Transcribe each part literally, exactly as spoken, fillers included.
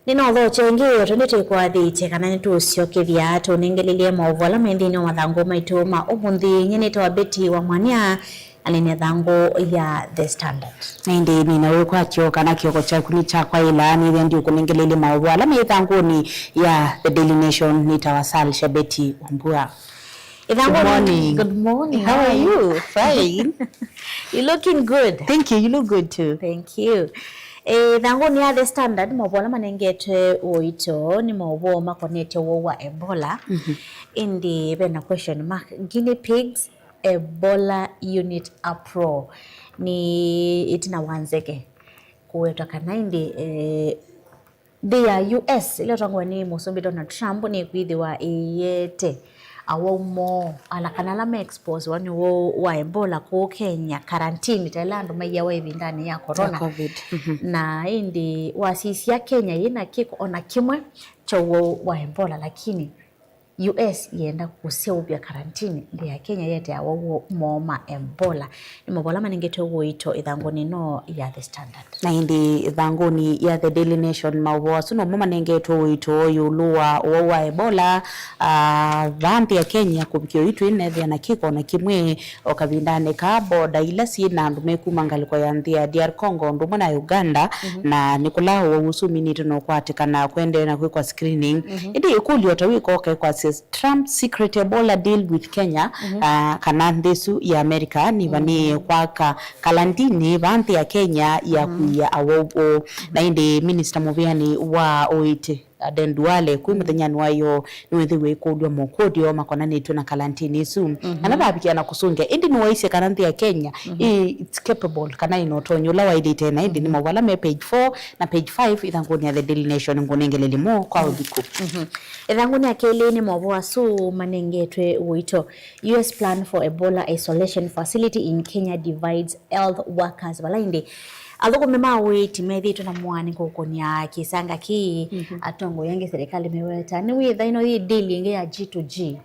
Nĩnaũthokya ĩngĩ, o tondũ twĩkwathĩtye kana nĩtũũsyokethya tũnengelelye maũvoo ala me nthĩnĩ wa mathangũ maitũ ma ũmũnthĩ. Nyie nĩtawa Betty wa Mwania, na nĩ mĩthangũ ya The Standard. Na ĩndĩ nĩna wĩkwatyo kana kĩoko kyaku nĩ kyakwaĩla, nĩthĩa ndiũkũnengelelye maũvoo ala me ĩthangũnĩ ya The Daily Nation. Nĩtawa Sal Shabeti Wambua. Ĩthangũ. Good morning. Good morning. How are you? Fine. You looking good. Thank you. You look good too. Thank you. Eh, ĩthangũnĩ ya The Standard, maũvoo ala manengetwe ũito nĩ maũvoo makonetye ũwau wa Ebola. Mhm. Ĩndĩ vena question mark. Guinea pigs, Ebola unit uproar. Nĩ ĩtina wa nzeke kũwetwa kana ĩndĩ, eh, nthĩ ya U S, ĩla ĩtongoew'e nĩ Mũsumbĩ Donald Trump, nĩkwĩthĩwa ĩyĩete awau moo, ala kana ala me exposewa nĩ ũwau wa Ebola kũu Kenya, karantini, ta ĩla andũ maiawa ĩvindanĩ ya corona. Ya covid. Mhm. Na ĩndĩ wasisya Kenya yĩna kĩko ona kĩmwe kya ũwau wa Ebola, lakini U S yĩenda kũseũvya karantini nthĩ ya Kenya yĩete awau moo ma Ebola. Nĩ maũvoo ala manengetwe ũito ĩthangũnĩ ĩno ya The Standard. Na ĩndĩ ĩthangũnĩ ya The Daily Nation, maũvoo asu nomo manengetwe ũito ĩũlũ wa ũwau wa Ebola, ah, vaa nthĩ ya Kenya kũvikĩa ũyu twĩnethĩa na kĩko na kĩmwe o kavindanĩ kaa boda ila syĩ na andũ me kuma ngalĩko ya nthĩ ya D R Congo ũndũ ũmwe na Uganda, mhm, na nĩ kũla ũwau ũsu ũminĩte na ũkwatĩkana kũendeea na kwĩkwa screening. Mhm. Ĩndĩ ĩkũlyo ta wĩkoka ĩkwasya Trump secret Ebola deal with Kenya, mhm, ah, kana nthĩ ĩsu ya America nĩvanĩĩe, mhm, kwaka kalantini vaa nthĩ ya Kenya ya, mhm, kũia awau ũũ. Na ĩndĩ minista mũvĩanĩ wa ũiiti Aden Duale kwĩ, mhm, mũthenyanĩ wa ĩyoo nĩwĩthĩiwe ĩkũlw'a mokũlyo makonanĩtw'e na kalantini ĩsu. Mhm. Kana vavikĩa na kũsũngĩa, ĩndĩ nĩwaisye kana nthĩ ya Kenya, mhm, ĩ, it's capable, kana ĩna ũtonyi ũla waĩlĩte, na ĩndĩ, mhm, nĩ maũvoo ala me page four na page five ĩthangũnĩ ya The Daily Nation, ngũnengelelye mo kwa, mhm, ũliku. Mhm. Ĩthangũnĩ ya kelĩ nĩ maũvoo asu manengetwe ũito. U S plan for Ebola isolation facility in Kenya divides health workers. Vala ĩndĩ athũkũmi ma ũiiti methĩĩtwe na mũaanĩko ũkũnĩa kĩsanga kĩĩ, mhm, atongoi angĩ silikalĩ meweta nĩwĩtha ĩno yĩ deal ĩngĩ ya G to G.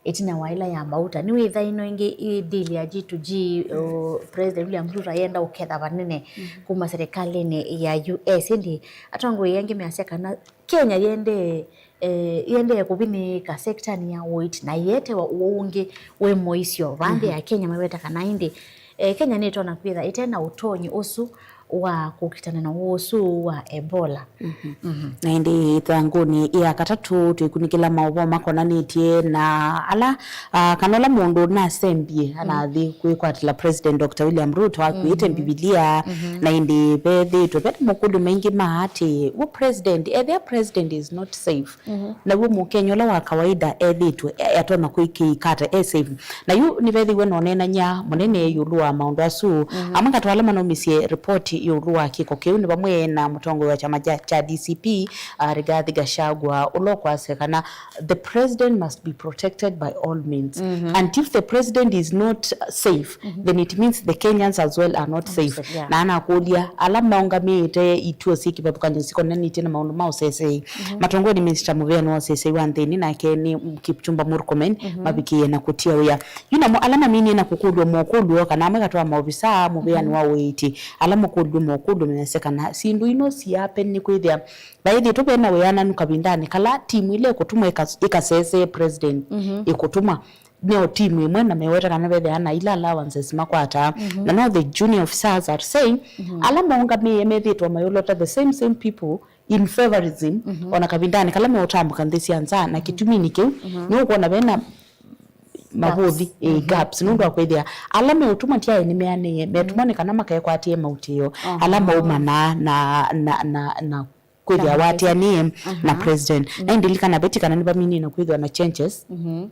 Ĩtina wa ĩla ya mauta, nĩwĩtha ĩno ĩngĩ ĩ deal ya G to G, o, President William Ruto ayenda ũketha vanene, mhm, kuma silikalĩnĩ ya U S. Ĩndĩ atongoi angĩ measya kana Kenya yĩendee, eh, yĩendee kũvinĩĩka sektanĩ ya ũiiti na ĩetewa ũwau ũngĩ wĩ mũisyo vaa nthĩ, mhm, ya Kenya, maweta kana ĩndĩ, eh, Kenya nĩtonya kwĩtha ĩte na ũtonyi ũsu wa kũkitana na ũwau ũsu wa Ebola. Mhm. Mhm. Na ĩndĩ ĩthangũnĩ ya katatũ twĩkunĩkĩla maũvoo makonanĩtye na ala, ah, kana ũla mũndũ nasembie, mhm, anathi kwĩkwatĩla President Doctor William Ruto akuĩte, mhm, Mbivilia, mhm, na ĩndĩ vethĩĩtwe vena makũlyo maingĩ ma atĩ, w'o president, ethĩa president is not safe, mhm, naw'o Mũkenya ũla wa kawaida ethĩĩtwe, e-, atonya kwĩkĩĩka ata e safe? Na yu nĩvethĩiwe na ũneenany'a mũnene ĩũlũ wa maũndũ asu. Mhm. Amwe katũ ala manaumisye ripoti ĩũlũ wa kĩko kĩu nĩ vamwe na mũtongoi wa kyama kya, kya D C P, uh, Rigathi Gachagua, ũla ũkwasya kana the president must be protected by all means. Mhm. And if the president is not safe, mhm, then it means the Kenyans as well are not safe. Yeah. Na anakũlya ala maũngamĩĩte ituo syĩ kĩvathũkany'o sikonanĩtye na maũndũ ma ũsesei. Mhm. Matongoew'e nĩ Minista mũvĩanĩ wa ũsesei wa nthĩnĩ, nake nĩ Kipchumba Murkomen, mhm, mavikĩĩe na kũtia wĩa. Yu namo ala maminie na kũkũlw'a mokũlyo, kana amwe katũ wa maovisaa mũvĩanĩ, mhm, wa ũiiti, ala makũlw'e mokũlyo measya kana syĩndũ ino siape nĩ kwĩthĩa vaĩthĩtwe ve na wĩananu kavindanĩ kala timu ĩla ĩkũtũmwa ĩka-, ĩkasesee president, mhm, ĩkũtũmwa nĩo timu ĩmwe, na meweta kana vethĩaa na ila allowances makwataa. Mhm. Na no the junior officers are saying, mhm, ala maũngamĩe methĩĩtwe mayũlota the same, same people in favorism, mhm, ona kavindanĩ kala meũtambũka nthĩ sya nza, na, mhm, kĩtuminĩ kĩu, mhm, nĩũkwona vena mavũthi, gaps, eh, mhm, gaps, nũndũ wa kwĩthĩa ala meũtũmwa ti aĩ nĩmeanĩe, metũmwa, mhm, nĩ kana makekwatĩe mautĩo, aha, ala maumanaa na, na, na, na kwĩthĩa, na waatĩanĩe, mhm, na president. Mhm. Na ĩndĩ lilikana veti kana nĩvaminie na kwĩthĩwa na changes, mhm,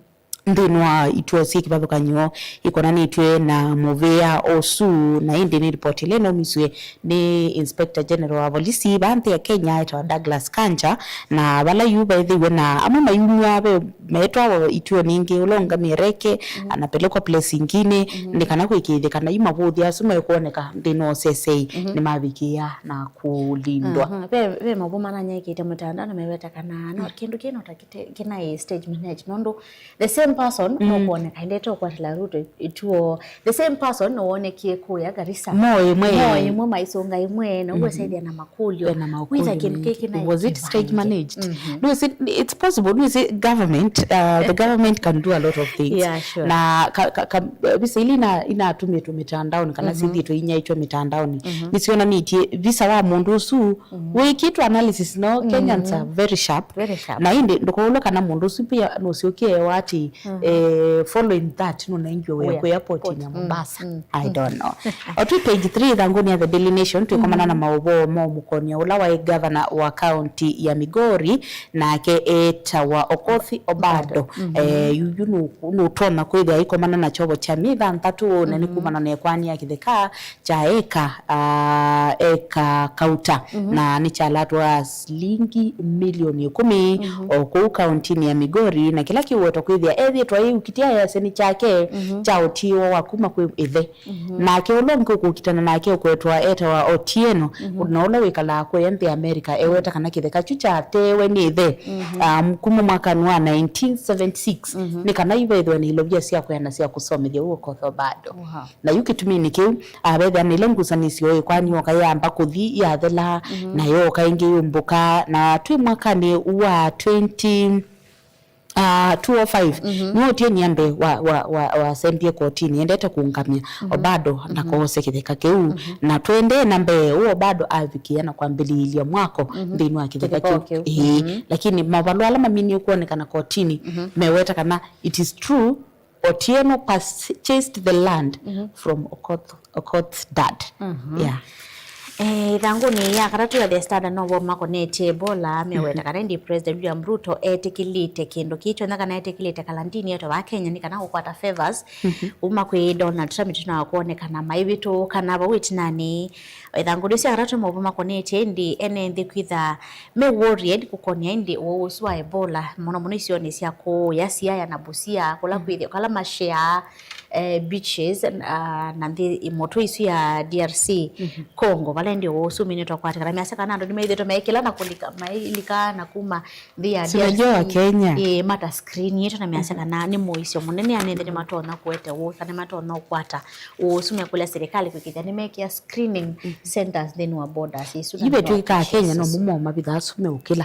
nthĩnĩ wa ituo syĩ kĩvathũkany'o ikonanĩtw'e na mũvĩa ũsu. Na ĩndĩ nĩ ripoti ĩla ĩnaumisw'e nĩ Inspector General wa volisi vaa nthĩ ya Kenya etawa Douglas Kanja, na vala yu vaĩthĩiwe na amwe mayumw'a ve metwawa ituo ningĩ, ũla ũngamĩe Reke, mhm, anapelekwa place ingine, mhm, nĩ kana kũĩkĩĩthya kana yu mavũthi asu mekwoneka nthĩnĩ wa ũsesei, mhm, nĩmavikĩĩa na kũlindwa. Aha. Ve, ve mavũ mananyaĩkĩte mũtandao na meweta kana no, mm, kĩndũ kĩno ta kĩte-, kĩnaĩ stage managed, nũndũ the same person, mm, no kuoneka endete ũkwatĩla Ruto ituo. The same person no wonekie kũya Garissa. Mo ĩmwe. Mo ĩmwe maisũnga ĩmwe, na ũguo, mm-hmm, saidia na makũlyo. Na makũlyo. Wĩtha kĩndũ kĩkĩ na, was it stage managed? Mm-hmm. No, is it, it's possible. No, is it government? Uh, the government can do a lot of things. Yeah, sure. Na ka, ka, ka, visa ili ina, inatumĩtwo mitandaoni kana, mm-hmm, sithiĩtwe inyaitwe mitandaoni. Mm-hmm. Nĩsionanĩtie visa wa mũndũ ũsu, mm-hmm, wĩkĩtwe analysis, no, mm-hmm, Kenyans are very sharp. Very sharp. Na ĩndĩ ndũkaũlwe kana mũndũ ũsu pia nũsyokie ati, mm-hmm, eh, following that nũnaingiwe wĩa kũ airport ya Mombasa. Mm. I don't know. O twĩ page three ĩthangũnĩ ya The Daily Nation, twĩkomana na maũvoo ma mũkonio ũla waĩ gavana wa kaunti ya Migori, nake etawa Okoth Obado. Eh, yuyu nũ-, nũtonya kwĩthĩa aikomana na kyovo kya myei thanthatũ, na nĩ kumana na ĩkoani ya kĩtheka kya eka, ah, eka kauta, na nĩkyalatwa silingi milioni ĩkũmi o kũu kauntinĩ ya Migori, na kĩla kĩũwetwa kwĩthĩa ethĩĩtwe aiukitĩa yaseni kyake kya ũtiĩwa wa kuma kwĩ ĩthe. Nake ũla ũngĩ ũkũkitana nake ũkwetwa etawa Otieno, na ũla wĩkalaa kũya nthĩ ya America, eweta kana kĩtheka kyu kyateewe nĩ ĩthe, um, kuma mwakanĩ wa nineteen seventy-six, nĩ kana yu vethĩwe na ilovia sya kwĩana sya kũsomethya ũu Okoth Obado. Wow. Na yu kĩtuminĩ kĩu, avethĩa na ĩla ngusanĩsyo ĩkoani yoka yamba kũthi yathela, na yoka ĩngĩ yũmbũka, na twĩ mwakanĩ wa twenty, ah, two oh five, nĩwe Otieno mbee wa, wa, wa, wasembie kotinĩ, endete kũũngamya Obado ndakoose kĩtheka kĩu. Na tũendee na mbee, ũũ Obado avikĩa na kwambĩlĩĩlya mwako nthĩnĩ wa kĩtheka kĩu. Ĩĩ, lakini mavalũa ala maminie kwonekana kotinĩ meweta kana it is true, Otieno purchased the land from Okoth, Okoth's dad. Yeah. Eh, ĩthangũnĩ ya katatũ ya The Standard, no vo makonetye Ebola, meweta kana ĩndĩ President William Ruto etĩkĩlĩte kĩndũ kĩĩ kyonthe, kana etĩkĩlĩte kalantini yetu va Kenya nĩ kana kũkwata favors kuma kwĩ Donald Trump, ĩtina wa kwonekana maivĩtũkana vau ĩtinanĩ. Ĩthangũnĩ sya katatũ, no vo makonetye ĩndĩ ene nthĩ kwĩtha me worried kũkonĩa ĩndĩ ũwau ũsu wa Ebola, mũno mũno isionĩ sya kũũya Siaya na Busia, kũla kwĩthĩwa, kala masheaa, eh, beaches, ah, na nthĩ, ĩmotũ isu ya D R C Congo, vala ĩndĩ ũwau ũsu ũminĩtwe kwatĩkana. Measya kana andũ nĩmaithĩtwe maikĩla na kũlika, mailika na kuma nthĩ ya D R C. Si unajua wa Kenya. Ĩĩ, mata screenĩtwe na measya kana nĩ mũisyo mũnene, ene nthĩ nĩmatonya kũete ũũ, kana nĩmatonya ũkwata ũũ ũsu, mekũlya serikali kwĩkĩthya nĩmekĩa screening centers nthĩnĩ wa borders isu, na ivetw'ĩkaa Kenya no mumo mavitha asu meũkĩla.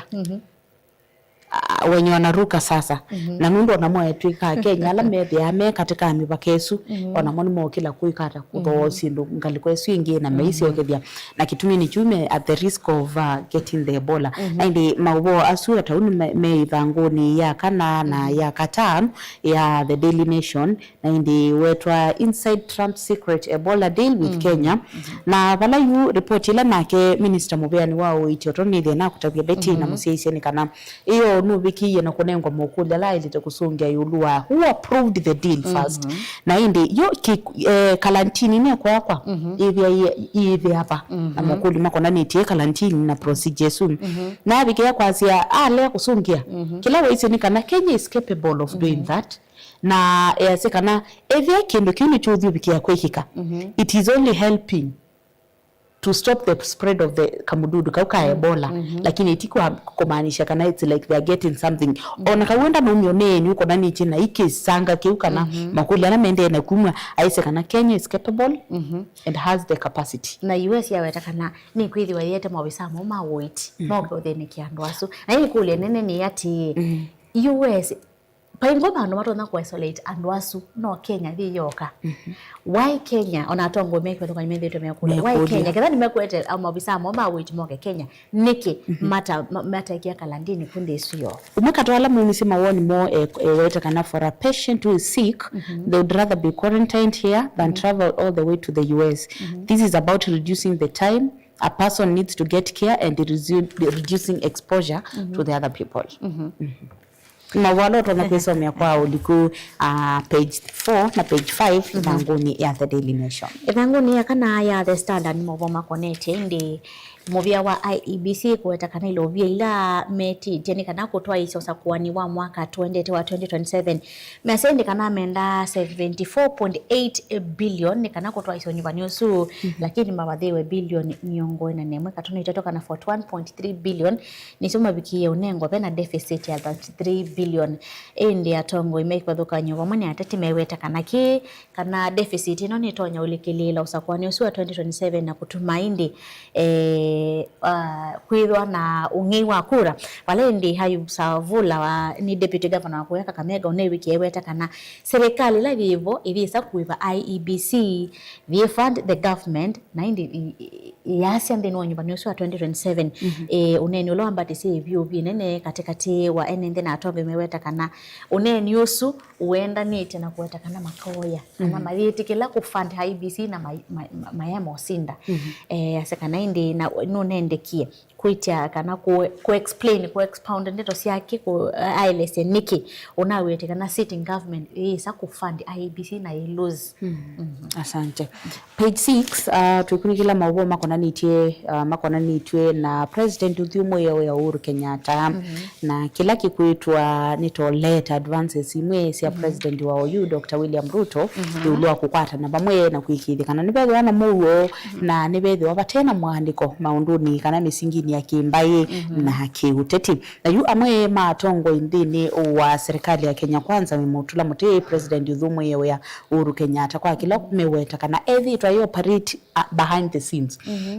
Ah, wenye wanaruka sasa. Na nũndũ ona mo etw'ĩkaa Kenya ala methĩaa me katĩ ka mĩvaka ĩsu, ona mo nĩmokĩla kwĩka ata kũthooa syĩndũ ngalĩko ĩsu ĩngĩ na meisiokethya. Na kĩtuminĩ kyu me at the risk of, uh, getting the Ebola. Na ĩndĩ maũvoo asu atau nĩ me, me ĩthangũnĩ ya kana na ya katano ya The Daily Nation, na ĩndĩ wetwa Inside Trump's Secret Ebola Deal with Kenya. Na vala yu ripoti ĩla nake minista mũvĩanĩ wa ũiiti, ũtonĩthye na kũtavya Betty na mũsyaisye nĩ kana ĩyo nũvikĩie na kũnengwa mokũlyo ala aĩlĩte kũsũngĩa ĩũlũ wa who approved the deal first. Na ĩndĩ yo ki, eh, kalantini nĩ kwakwa ĩvĩa ĩ-, ĩĩthĩa va na mokũlyo makonanĩtye kalantini na procedure ĩsu. Na avikĩa kwasya alea kũsũngĩa, kĩla waisye nĩ kana Kenya is capable of doing that. Na easya kana ethĩa kĩndũ kĩu nĩkyũthyũvikĩa kwĩkĩka, it is only helping to stop the spread of the kamududu kau ka Ebola, lakini ti kwa kumaanisha kana it's like they are getting something. Ona kau enda naumio nĩ yenyu kona nĩ china ikisanga kĩu kana makũlyo ala mendee na kumwa, aisye kana Kenya is capable and has the capacity. Na U S yaweta kana nĩ kwĩthĩwa yĩete maovisa moo ma ũiiti moke ũthĩnĩkĩa andũ asu. Na ĩkũlyo nene nĩ atĩ, U S Vai ngoo vandũ matonya kũ isolate andũ asu, no Kenya yĩ yoka. Why Kenya? Ona atongoi me kĩvathũkany'o methĩĩtwe mekũlya, why Kenya? Ketha nĩmekwete, ah, maovisa moo ma ũiiti moke Kenya, nĩkĩ mata-, ma-, mataĩkĩa kalandini ku nthĩ ĩsu yoo? Ũmwe katĩ wa ala maumisye mawoni moo e-, eweta kana for a patient who is sick, they would rather be quarantined here than travel all the way to the U S. This is about reducing the time a person needs to get care and resu-, reducing exposure to the other people. Nĩ mavũa ala ũtonya kwĩsomea kwa ũliku, ah, page four na page five ĩthangũnĩ ya The Daily Nation. Ĩthangũnĩ ya kana ya The Standard nĩ mavũa makonetye ĩndĩ Mũvĩa wa I E B C kũweta kana ilovia ila metĩtye nĩ kana kũtwaĩĩsya ũsakũani wa mwaka tũendete wa twenty twenty-seven, measya ĩndĩ kana mendaa seventy-four point eight billion nĩ kana kũtwaĩĩsya ũnyuvani ũsu, lakini mavathĩĩwe bilioni mĩongo ĩna na ĩmwe katono itatũ, kana forty-one point three billion, nĩsyo mavikie ũnengwa ve na deficit ya thirty-three billion. Ĩndĩ atongoi me kĩvathũkany'o vamwe nĩ ateti meweta kana kĩ kana deficit ĩno nĩtonya ũlikĩlĩĩla ũsakũani ũsu wa twenty twenty-seven na kũtuma ĩndĩ, eh, ah, kwĩthwa na ũng'ei wa kura. Vala ĩndĩ Ayub Savula wa, nĩ deputy governor wa kũya Kakamega ũneewikie eweta kana serikali ĩla yĩvo ĩyĩsa kũĩva I E B C, they fund the government, na ĩndĩ ĩ-, ĩ-, ĩyasya nthĩnĩ wa ũnyuvani ũsu wa twenty twenty-seven, eh, ũneeni ũla wambatĩsye ĩvyũvi ĩnene katĩkatĩ wa ene nthĩ na atongoi meweta kana ũneeni ũsu ũendanĩtye na kũweta kana makoya, kana mayĩtĩkĩla kũfund I E B C na ma-, ma-, ma-, mayema ũsinda. Eh, ase kana ĩndĩ na nũnendekie kwĩtya kana kũ-, kũ-explain, kũ-expound ndeto syake, kũ-, aelesye nĩkĩ ũnawĩtĩ kana sitting government ĩyĩsa kũfund I E B C na ĩ lose. Asante. Page six, uh, twĩkunĩkĩla maũvoo makonanĩtye, uh, makonanĩtw'e na President ũthyũmũĩe wĩa Uhuru Kenyatta. Na kĩla kĩkwĩtwa nĩ to late advances imwe sya President wa oyu, Doctor William Ruto, ĩũlũ wa kũkwatana vamwe na kũĩkĩĩthya kana nĩvethĩwa na mũuo na nĩvethĩwa vate na mũandĩko maũndũnĩ kana mĩsinginĩ ya kĩmbaĩ na kĩũteti. Na yu amwe ma atongoi nthĩnĩ wa serikali ya Kenya Kwanza memũtũla mũtĩ President ũthyũmũĩe wĩa Uhuru Kenyatta kwa kĩla meweta kana ethĩĩtwe aĩ operate, uh, behind the scenes.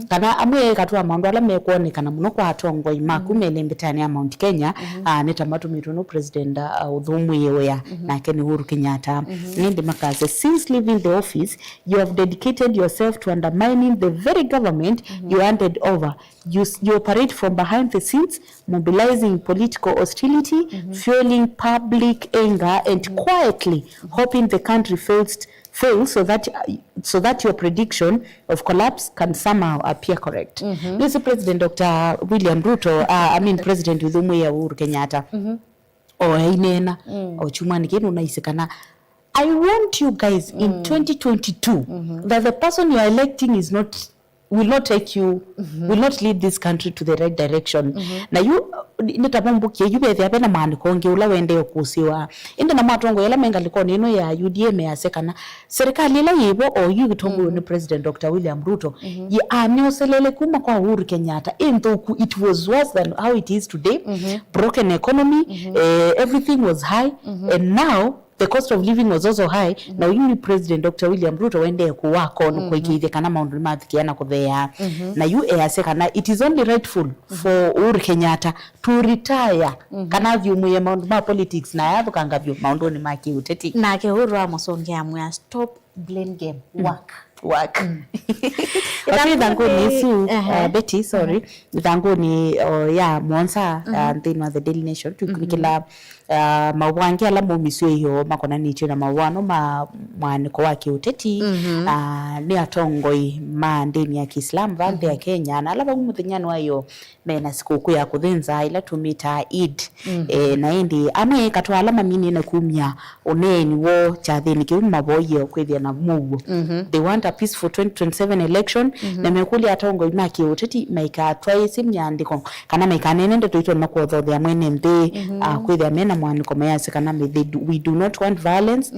Kana amwe katwa maũndũ ala mekwonekana mũno kwa atongoi maku me lembetanĩ ya Mount Kenya, uh, nĩ ta matũmĩtwe nĩ President, uh, ũthyũmũĩe wĩa, nake nĩ Uhuru Kenyatta. Ĩndĩ makasya, "Since leaving the office, you have dedicated yourself to undermining the very government you handed over. You, s- you operate from behind the scenes, mobilizing political hostility, fueling public anger, and quietly hoping the country fails, fails so that, uh, so that your prediction of collapse can somehow appear correct." Nĩsĩ President Doctor William Ruto, uh, I mean President ũthyũmũĩe Uhuru Kenyatta, o aineena, o kyumwanĩ kĩĩ nũnaisye kana, "I want you guys in twenty twenty-two, that the person you are electing is not, will not take you, will not lead this country to the right direction." Na yu, nĩ, nĩ ta vombukie, yu vethĩa vena maandĩko angĩ ũla wendee kũsĩwa. Ĩndĩ na matongoi ala me ngalĩkonĩ ĩno ya U D A measya kana serikali ĩla yĩvo o yu ĩtongoew'e nĩ President Doctor William Ruto, yĩ aneoselele kuma kwa Uhuru Kenyatta, ĩ nthũku, it was worse than how it is today. Broken economy, eh, everything was high, and now the cost of living was also high. Na ũyu nĩ President Doctor William Ruto wendee kũwaka ũndũ kũĩkĩĩthya kana maũndũ nĩmathikĩa na kũtheea. Na yu easya kana it is only rightful for Uhuru Kenyatta to retire, kana athyũmũĩe maũndũ ma politics na ayathũkanga vyũ maũndũnĩ ma kĩũteti. Nake Uhuru amũsũngĩa amwĩa, "Stop blame game, work." Work. Atwĩ ĩthangũnĩ ĩsu, uh, Betty, sorry, ĩthangũnĩ, uh, ya mũonza, uh, nthĩnĩ wa The Daily Nation, twĩkunĩkĩla, uh, maũvoo angĩ ala maumisye ĩyo makonanĩtye na maũvoo ano ma mũaanĩko wa kĩũteti, uh, nĩ atongoi ma ndĩni ya Kĩislamu va nthĩ ya Kenya, na ala vau mũthenyanĩ wa ĩyo mena sikũkũ ya kũthĩnza ĩla tũmĩtaa Eid. Eh, na ĩndĩ amwe katwa ala maminĩe na kumya ũneeni woo kyathĩnĩ kĩu mavoie kwĩthĩa na mũuo. They want a peaceful twenty twenty-seven election, na mekũlya atongoi ma kĩũteti maikatwaĩĩsye myandĩko kana maikaneene ndeto itonya kũothothea mwene nthĩ, ah, kwĩthĩa mena mũaanĩko mayasya kana may they do, we do not want violence.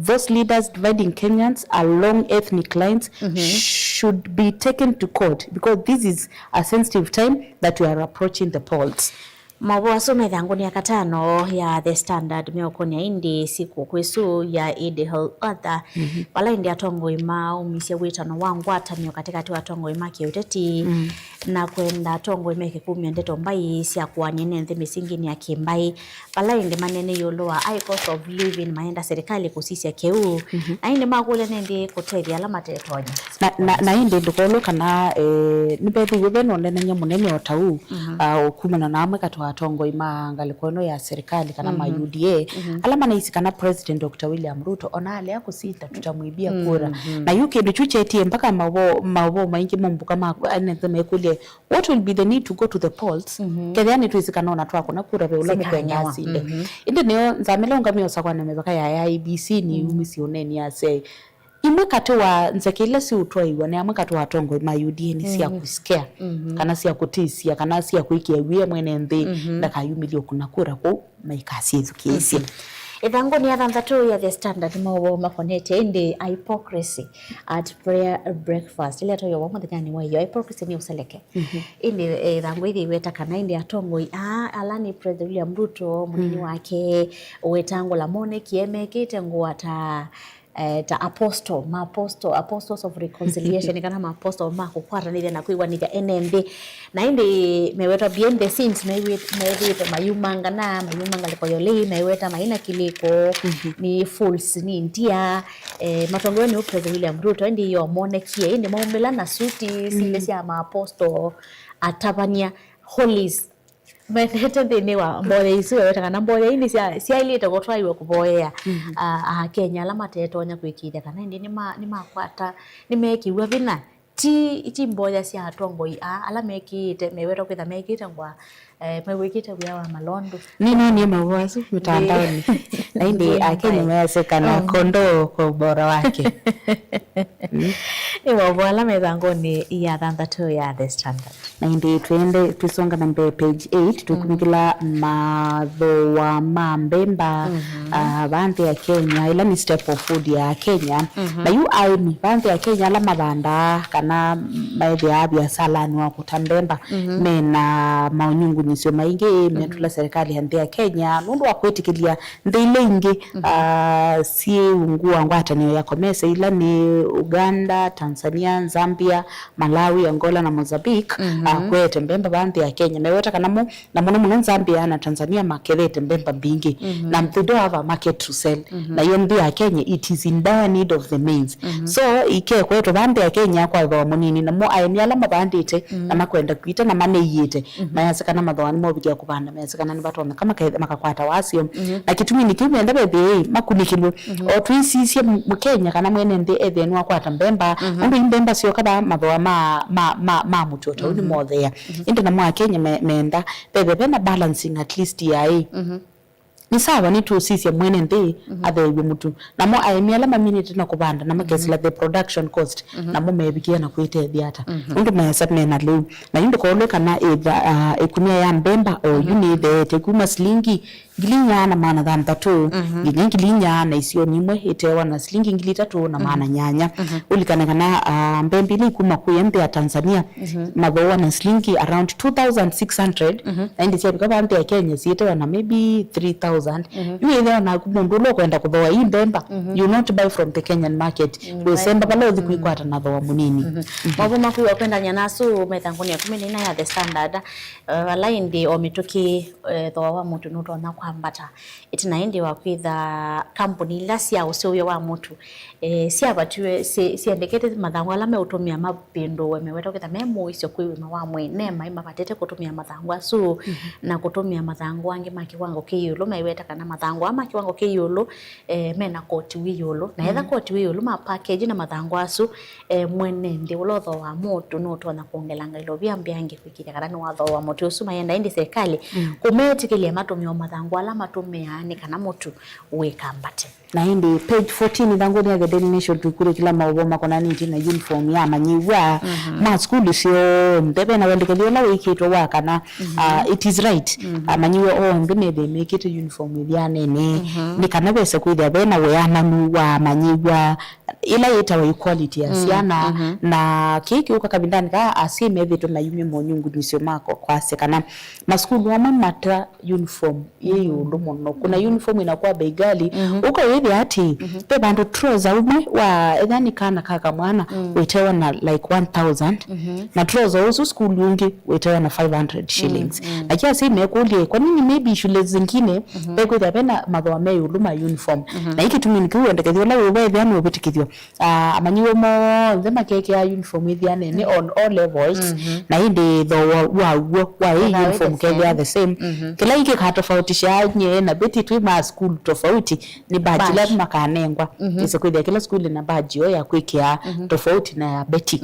Those leaders dividing Kenyans along ethnic lines should be taken to court because this is a sensitive time that we are approaching the polls. Maũvoo asu me ĩthangũnĩ ya katano ya The Standard meũkũnĩa ĩndĩ sikũkũ ĩsu ya Eid al-Adha, vala ĩndĩ atongoi maumisye wĩtano wa ngwatanĩo katĩkatĩ wa atongoi ma kĩũteti na kwenda atongoi meke kumya ndeto mbai sya kũanĩa ene nthĩ mĩsinginĩ ya kĩmbaĩ, vala ĩndĩ manene ĩũlũ wa high cost of living mayenda serikali kũsisya kĩu, na ĩndĩ makũlya nĩndĩ kũtethya ala matetonya. Na, na, na ĩndĩ ndũkolwe kana, eh, nĩvethĩiwe ve na ũneenany'a mũnene o ta ũu, ah, kumana na amwe katĩ wa atongoi ma ngalĩko ĩno ya serikali kana ma U D A, ala manaisye kana President Doctor William Ruto ona alea kũsinda tũtamwĩvia kura. Na yu kĩndũ kyu kyetie mpaka maũvoo, maũvoo maingĩ mo mbuka ma ene nthĩ mekũlye, what will be the need to go to the polls? Kethĩa nĩtwĩsĩ kana ona twakũna kura ve ũla mũkwenda asinde. Ĩndĩ nĩyo nzamĩla ũngamĩa ũsakũa na mĩvaka ya I E B C nĩyumisye ũneeni asya, Imwe katĩ wa nzeke ila siũtwaĩwa nĩ amwe katĩ wa atongoi ma U D A nĩ sya kũscare, kana sya kũtĩsya, kana sya kwĩkĩa wia mwene nthĩ ndakayumĩlye ũkuna kura kũu maikasyĩthukĩĩsye. Ĩthangũnĩ ya thanthatũ ya The Standard, maũvoo makonetye ĩndĩ hypocrisy at prayer breakfast, ĩla ĩtoiawa mũthenyanĩ wa ĩyo. Hypocrisy nĩ ũseleke. Ĩndĩ, eh, ĩthangũ ĩthi ĩweta kana ĩndĩ atongoi aa, ala nĩ President William Ruto, mũnini wake, wetangũla, monekie mekĩte ngũa ta, eh, ta apostle, ma apostle, apostles of reconciliation, kana ma apostle ma kũkwatanĩthya na kwĩw'anĩthya ene nthĩ. Na ĩndĩ mewetwa behind the scenes, mewĩ-, methĩĩtwe mayumangana, mayuma ngalĩko yolei, meweta maina kĩlĩko, nĩ fools, nĩ ndia. Eh, matongewe nĩ President William Ruto, ĩndĩ yo monekie, ĩndĩ maumĩla na suti sile sya ma apostle, atavany'a, holies. Methete nthĩnĩ wa mboya isu, weweta kana mboya ii nĩ sya-, syaĩlĩte kũtwaĩwa kũvoyea, a, Akenya ala matetonya kwĩkĩĩthya kana ĩndĩ nĩma-, nĩmakwata, nĩmeekĩw'a vinya. Ti, ti mboya sya atongoi aa ala mekĩĩte, mewetwa kwĩtha mekĩĩte ngũa, eh, mewĩkĩte wĩa wa malondu. Nĩnoonie maũvoo asu mĩtandaonĩ. Na ĩndĩ Akenya mayasya kana kondoo kwa ubora wake. Nĩ maũvoo ala me ĩthangũnĩ ya thanthatũ ya The Standard. Na ĩndĩ twende twĩsonga na mbee, page eight, tũkunĩkĩla mathooa ma mbemba, ah, va nthĩ ya Kenya, ĩla nĩ staple food ya Kenya. Na yu aĩmi va nthĩ ya Kenya ala mavandaa kana methĩaa viasalanĩ wa kũta mbemba, mena maũnyungunyĩsyo maingĩ metũla serikali ya nthĩ ya Kenya nũndũ wa kwĩtĩkĩlya nthĩ ila ingĩ, ah, syĩ ungu wa ngwatanĩo ya COMESA, ila nĩ Uganda, Tanzania, Zambia, Malawi, Angola na Mozambique, ah, kwete mbemba va nthĩ ya Kenya. Meweta kana mo, na mũno mũno Zambia na Tanzania makethete mbemba mbingĩ. Na they don't have a market to sell. Na yo nthĩ ya Kenya, it is in dire need of the maize. So, ikekwetwe va nthĩ ya Kenya kwa thooa mũnini, namo aĩmi ala mavandĩte na makwenda kwita na maneĩĩte, mayasya kana mathooa nĩmovikĩa kũvanda, mayasya kana nĩvatonyeka maka-, makakwata wasyo. Na kĩtuminĩ kĩu menda vethĩe makunĩkĩlwe. O twĩsisye Mũ-, Mũkenya kana mwene nthĩ ethĩe nĩwakwata mbemba, nũndũ i mbemba syoka vaa mathooa ma, ma, ma, ma mũtĩ o ta ũu nĩmothea. Ĩndĩ namo Akenya me-, menda vethĩe vena balancing at least ya ĩ. Nĩ sawa, nĩtũũsisya mwene nthĩ atheew'e mũtu. Namo aĩmi ala maminĩte na kũvanda na makesĩla the production cost, namo meevikĩa na kwĩtethya ata? Nũndũ mesa mena lĩu. Na yu ndũkolwe kana ĩtha-, ah, ĩkunia ya mbemba o yu nĩtheete kuma silingi ngili inya na maana thanthatũ nginya ngili inya na isionĩ imwe ĩtewa na silingi ngili itatũ na maana nyanya. Ũlikane kana, ah, mbemba ila ikuma kũya nthĩ ya Tanzania mathooa na silingi around two thousand six hundred, na ĩndĩ syavika va nthĩ ya Kenya syĩtewa na maybe three thousand. Yu ĩthĩwa naku mũndũ ũla ũkwenda kũthooa ii mbemba, you not buy from the Kenyan market, wĩsemba vala ũthi kwĩkwata na thooa mũnini. Maũvoo maku wa kwendany'a nasu me ĩthangũnĩ ya kũmi na ina ya The Standard, eh, vala ĩndĩ o mĩtũkĩ, eh, thooa wa mũtu nũtonya kwambata. Ĩtina ĩndĩ wa kwĩtha kambuni ila sya ũseũvyo wa mũtu, eh, syavatiwe, sy-, syendekete mathangũ ala meũtũmĩa mavĩndũwe, meweta kwĩtha me mũisyo kwĩ ũima wa mwĩĩ, ne maĩ mavatĩte kũtũmĩa mathangũ asu, na kũtũmĩa mathangũ angĩ ma kĩwango kĩ ĩũlũ. Maiweta kana mathangũ aa ma kĩwango kĩ ĩũlũ, eh, mena koti wĩ ĩũlũ, na etha koti wĩ ĩũlũ, ma package na mathangũ asu, eh, mwene nthĩ ũla ũthooaa mũtu nũtonya kwongelanga ilovia mbĩange kwĩkĩthya kana nĩwathooa mũtu ũsu. Mayenda ĩndĩ serikali kũmetĩkĩlya matũmĩe o mathangũ ala matũmĩaa nĩ kana mũtu wĩkambate. Na ĩndĩ page fourteen ĩthangũnĩ ya The Daily Nation tũikunĩkĩla maũvoo makonanĩtye na uniform ya amanyĩw'a ma sukulu syonthe. Vena wendekethyo ũla wĩkĩtwe wa kana, ah, it is right amanyĩw'a onthe methĩe mekĩte uniform ĩthyanene, nĩ kana vesa kwĩthĩa vena wĩananu wa amanyĩw'a ĩla yĩtawa equality ya syana. Na kĩĩ kĩũka kavindanĩ kaa asyai methĩtwe mayumya monyungunyĩsyo ma kwasya kana masukulu amwe mata uniform yĩ ĩũlũ mũno. Kuna uniform ĩnakuwa bei ghali. Ũkawĩthĩa atĩ ve vandũ trouser ũmwe wa, ethĩa nĩ kana ka kamwana, wĩtewa na like one thousand, na trouser ũsu sukulu ũngĩ wĩtewa na five hundred shillings. Na kĩu asyai mekũlya, kwa nini maybe shule zingine vekwĩthĩa vena mathooa me ĩũlũ ma uniform? Na ĩ kĩtuminĩ kĩu wendekethyo ũla wĩvo ethĩa nũvĩtĩkĩthw'a, ah, amanyĩw'a monthe makekĩa uniform ĩthyanene on all levels, na ĩndĩ thooa waw'o wa ĩ uniform kethĩa the same. Kĩla ĩkĩkatofautisha nyie na Betty twĩ ma sukulu tofauti nĩ badge ila makanengwa. Ĩse kwĩthĩa kĩla sukulu na badge yo ya kwĩkĩa tofauti na ya Betty.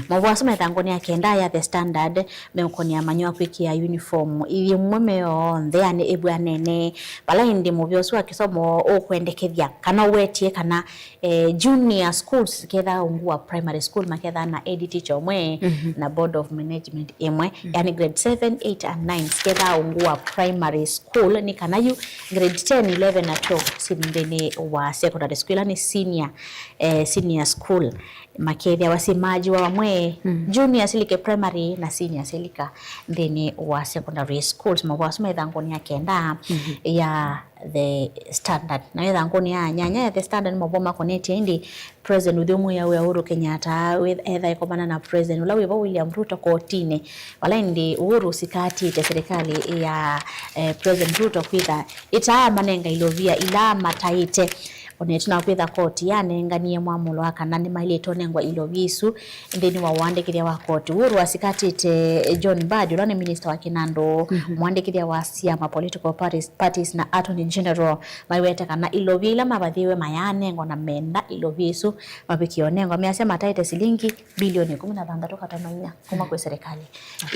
Maũvoo asu me ĩthangũnĩ ya kenda ya The Standard meũkonĩa amanyĩw'a kwĩkĩa uniform ĩmwe me onthe, yani ĩvw'anene. Vala ĩndĩ mũvĩa ũsu wa kĩsomo ũkwendekethya kana ũwetie kana, eh, junior schools, kethaa ungu wa primary school, makethaa na head teacher ũmwe, mhm, na board of management ĩmwe. Mhm. Yani grade seven, eight and nine, kethaa ungu wa primary school, nĩ kana yu grade ten, eleven na twelve si nthĩnĩ wa secondary school, ila nĩ senior, eh, senior school. Makethĩawa simajiwa vamwe, mm, junior silike primary na senior silika nthĩnĩ wa secondary schools. Mavua asu me ĩthangũnĩ ya kenda, mhm, ya The Standard. Na ĩthangũnĩ ya nyanya ya The Standard, mavua makonetye ĩndĩ President ũthyũmũĩa wĩa Uhuru Kenyatta, wĩ-, etha ĩkomana na President ũla wĩvo William Ruto kotinĩ, vala ĩndĩ Uhuru ũsikatĩte serikali ya, eh, President Ruto kwĩtha ĩtaamanenga ilovia ila mataĩte. O na ĩtina wa kwĩtha koti yanenganie mwamũlo wa kana nĩmaĩlĩte ũnengwa ilovia isu, nthĩnĩ wa ũandĩkĩthya wa koti, Uhuru asikatĩte John Mbadi, ũla nĩ minista wa kĩnandũ, mhm, mũandĩkĩthya wa syama, political parties, parties, na Attorney General, maiwete kana ilovia ila mavathiwe mayaanengwa na menda ilovia isu mavikie ũnengwa. Measya mataĩte silingi bilioni ĩkũmi na thanthatũ katono inya kuma kwĩ serikali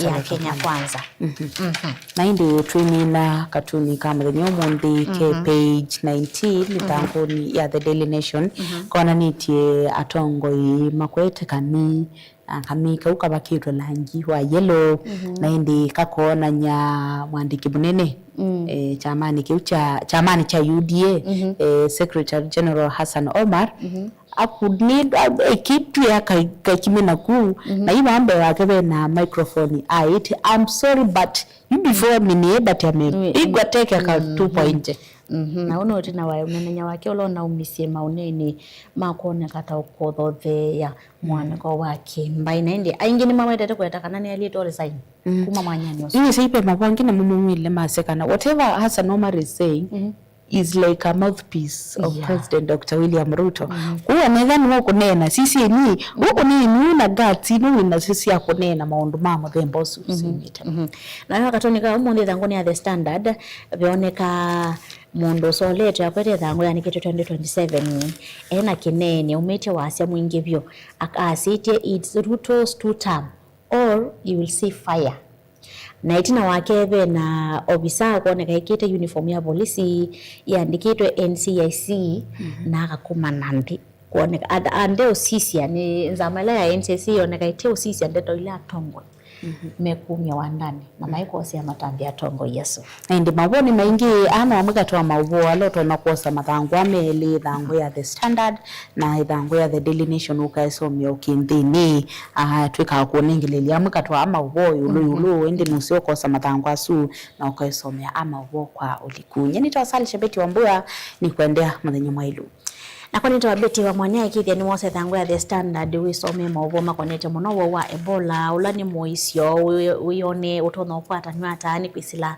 ya Kenya Kwanza. Mhm. Mhm. Na ĩndĩ twĩmina katuni ka mũthenya ũmũnthĩ ke, mhm, page nineteen, mhm, ĩthangũnĩ ya The Daily Nation, mhm, konanĩtye atongoi makwete kami, na kami kau kavakĩtwe langi wa yellow, mhm, na ĩndĩ kakoonany'a mwandĩki mũnene, mm, eh, kyamanĩ kĩu kya, kyamanĩ kya U D A, mhm, eh, Secretary General Hassan Omar, mhm, akũnĩtwe, ekĩtw'e aka-, akakimina kuu, mhm, na yu vaa mbee wake ve na microphone aĩtye, "I'm sorry, but you before me nĩ ĩbatya me." Nĩ-, ĩgwa teke aka, mhm, two point. Mhm. Na ũno ũtina wa ũnenenya wake ũla ũnaumisye maũneenĩ ma kwoneka ta ũkũthotheea, mhm, mwanĩko wa kĩmbaĩ. Na ĩndĩ aingĩ nĩmawetete kũweta kana nĩaĩlĩte resign, mm, kuma mwanyanĩ ũsu. Ĩĩ, saipe mavonge na mumumile masya kana whatever Hassan Omar is saying, mhm, is like a mouthpiece of, yeah, President Doctor William Ruto. Mhm. Kwoou anetha nĩwe ũkũneena, sisye ni, ũkũneeni wĩ na guts ino wĩ nasyo sya kũneena maũndũ ma mũthemba ũsu, mhm, simĩte. Mhm. Nayo akatoni ka ũmũnthĩ ĩthangũnĩ ya The Standard, veoneka mũndũ ũsoletwe akwete ĩthangũ yanĩkĩtwe twenty twenty-seven, ena kĩneeni, aumĩtye wasya mwingĩ vyũ, ak-, asĩtye, "It's Ruto's two term." Or you will see fire. Na ĩtina wake ve na ovisa kwoneka ekĩte uniform ya volisi yandĩkĩtwe N C I C, mhm, na akakumana nthĩ. Kwoneka, and, and ũsisya nĩ nzama ĩla ya N C I C yoneka ĩte ũsisya ndeto ila atongoi, mhm, mekumya wandanĩ, na, mhm, maikosea matambya atongoi asu. Na ĩndĩ maũvoo nĩ maingĩ, ana amwe katwa maũvoo ala ũtonya kwosa mathangũ aa melĩ, ĩthangũ ya The Standard na ĩthangũ ya The Daily Nation ũkaĩsomea ũkĩ nthĩnĩ. Ah, twĩkaa kũnengelelya amwe katwa a maũvoo ĩũlũ, mhm, ĩũlũ, ĩndĩ nũseo ũkosa mathangũ asu na ũkaĩsomea a maũvoo kwa ũliku. Nyie nĩtawa Sally Shabeti Wambua, nĩkwendea mũthenya mwaĩlu. Nakwa nĩtawa Betty wa Mwanya. Ĩkĩthya nĩwosa ĩthangũ ya The Standard wĩsomee maũvoo makonetye mũno woo wa Ebola, ũla nĩ mũisyo wĩ-, wĩone ũtonya ũkwatanw'a ata nĩ kwĩsĩla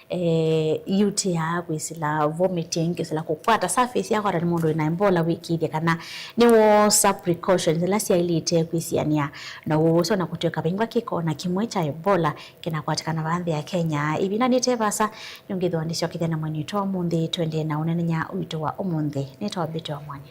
eh, U T I, kwĩsĩla vomiting, kwĩsĩla kũkwata surface yakwata nĩ mũndũ wĩna Ebola, wĩkĩĩthye kana nĩwoosa precautions ila syaĩlĩte kwĩsianĩa na ũwau ũsu, na kũtw'ĩka vingwa kĩko na kĩmwe kya Ebola kĩnakwatĩkana vaa nthĩ ya Kenya. Ĩvinda nĩte vaasa, nĩũngĩthĩwa ndĩsyokethya na mwenyu witũ wa ũmũnthĩ, tũendee na ũnenenya witũ wa ũmũnthĩ. Nĩtawa Betty wa Mwanya.